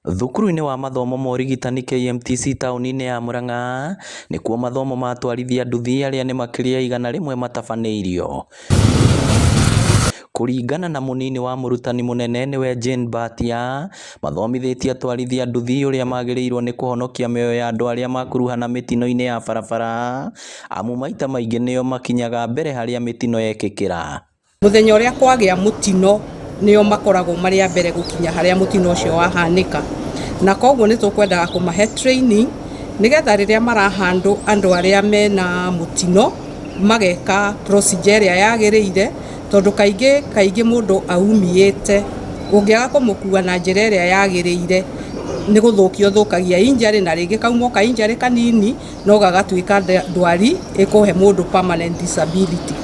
Thukuru-inĩ wa mathomo ma ũrigitani KMTC taũni-inĩ ya Murang'a nĩkuo mathomo ma atwarithia nduthi arĩa nĩ makĩria ya 100 matabanĩirio. Kũringana na mũnini wa mũrutani mũnene nĩwe Jane Mbatia, mathomithĩtie atwarithia nduthi ũrĩa magĩrĩirwo nĩ kũhonokia mĩoyo ya andũ arĩa makuruhana mĩtino-inĩ ya barabara, amu maita maingĩ nĩo makinyaga mbere harĩa mĩtino yekĩkĩra. Mũthenya ũrĩa kwagĩa mũtino nĩo makoragwo marĩ a mbere gũkinya harĩa mũtino ũcio wahanĩka, na koguo nĩ tũkwendaga kũmahe training nĩgetha rĩrĩa marahandũ andũ arĩa mena mũtino mageka procedure ĩrĩa yagĩrĩire, tondũ kaingĩ kaingĩ mũndũ aumĩte ũngĩaga kũmũkua na njĩra ĩrĩa yagĩrĩire nĩ gũthũkia ũthũkagia injury, na rĩngĩ kauma o ka injury kanini no gagatuĩka ndwari ĩkũhe mũndũ permanent disability.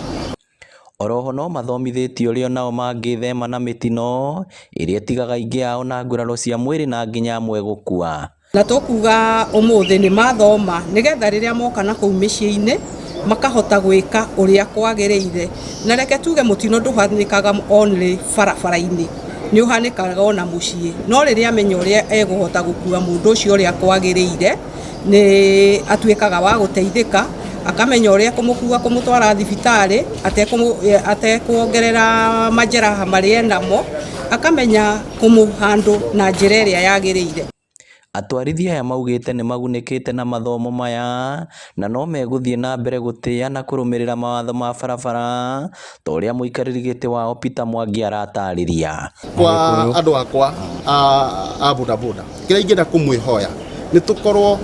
Oroho no mathomithĩtio ũrĩa onao mangĩthema na mĩtino ĩrĩa ĩtigaga aingĩ ao na nguraro cia mwĩrĩ na nginya amwe gũkua. Na tũkuga ũmũthĩ nĩ mathoma nĩgetha rĩrĩa moka na kũu mĩciĩ-inĩ makahota gwĩka ũrĩa kwagĩrĩire. Na reke tuge mũtino ndũhanĩkaga only barabara-inĩ, nĩ ũhanĩkaga ona mũciĩ, no rĩrĩa amenya ũrĩa egũhota gũkua mũndũ ũcio ũrĩa kwagĩrĩire nĩ atuĩkaga wa gũteithĩka, akamenya ũrĩa kũmũkua kũmũtwara thibitarĩ atekuongerera majeraha marĩa enamo, akamenya kũmũhandũ na njĩra ĩrĩa yagĩrĩire. Atwarithia aya maugĩte nĩmagunĩkĩte na mathomo maya na no megũthiĩ na mbere gũtĩa na kũrũmĩrĩra mawatho ma barabara ta ũrĩa mũikarĩri gĩtĩ wao Peter Mwangi aratarĩria. Kwa andũ akwa a bodaboda, kĩrĩa ingĩenda kũmwĩhoya nĩ tũkorwo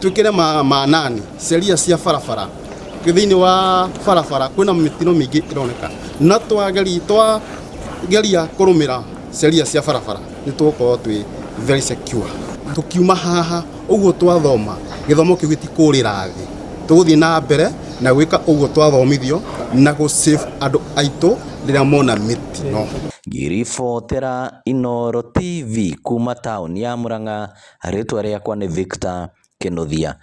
twĩkĩre manani sheria cia barabara. Thĩinĩ wa barabara kwĩna mĩtino mĩingĩ ĩroneka, na twageria kũrũmĩra sheria cia barabara nĩ tũgũkorwo twĩ very secure. Tũkiuma haha ũguo twathoma, gĩthomo kĩu gĩtikũrĩra thĩ, tũgũthiĩ na mbere na gwĩka ũguo twathomithio na gũ save andũ aitũ rĩrĩa mona mĩtino. Ngĩribotera Inooro TV kuma taũni ya Murang'a, rĩtwa rĩakwa nĩ Victor Kĩnuthia.